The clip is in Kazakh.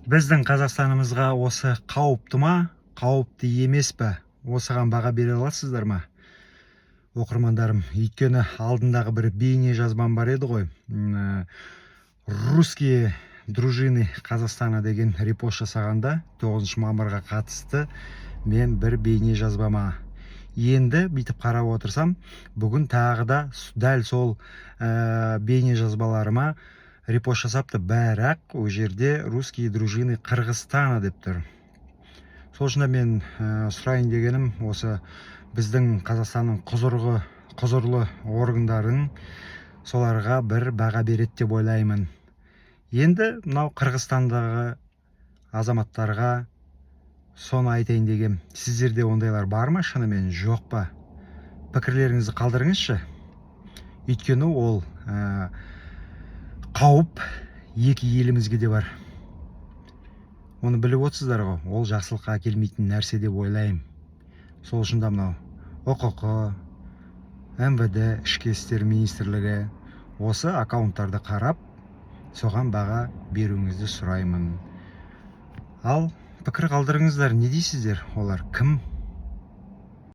Біздің Қазақстанымызға осы қауіпті ма, қауіпті емес пе, осыған баға бере аласыздар ма, оқырмандарым? Өйткені алдындағы бір бейне жазбам бар еді ғой, «Русские дружины Казахстана» деген репост жасағанда, 9 мамырға қатысты мен бір бейне жазбама. Енді бүйтіп қарап отырсам, бүгін тағы да дәл сол бейне жазбаларыма репост жасапты, бірақ ол жерде «Русские дружины Қырғызстана» деп тұр. Сол үшін де мен сұрайын дегенім, осы біздің Қазақстанның құзырлы органдарын, соларға бір баға береді деп ойлаймын. Енді мынау Қырғызстандағы азаматтарға соны айтайын дегем. Сіздерде ондайлар бар ма шынымен, жоқ па? Пікірлеріңізді қалдырыңызшы. Өйткені ол қауіп екі елімізге де бар, оны біліп отырсыздар ғой. Ол жақсылыққа әкелмейтін нәрсе деп ойлаймын. Сол үшін де мынау ҰКК, МВД, Ішкі істер министрлігі осы аккаунттарды қарап, соған баға беруіңізді сұраймын. Ал пікір қалдырыңыздар, не дейсіздер? Олар кім?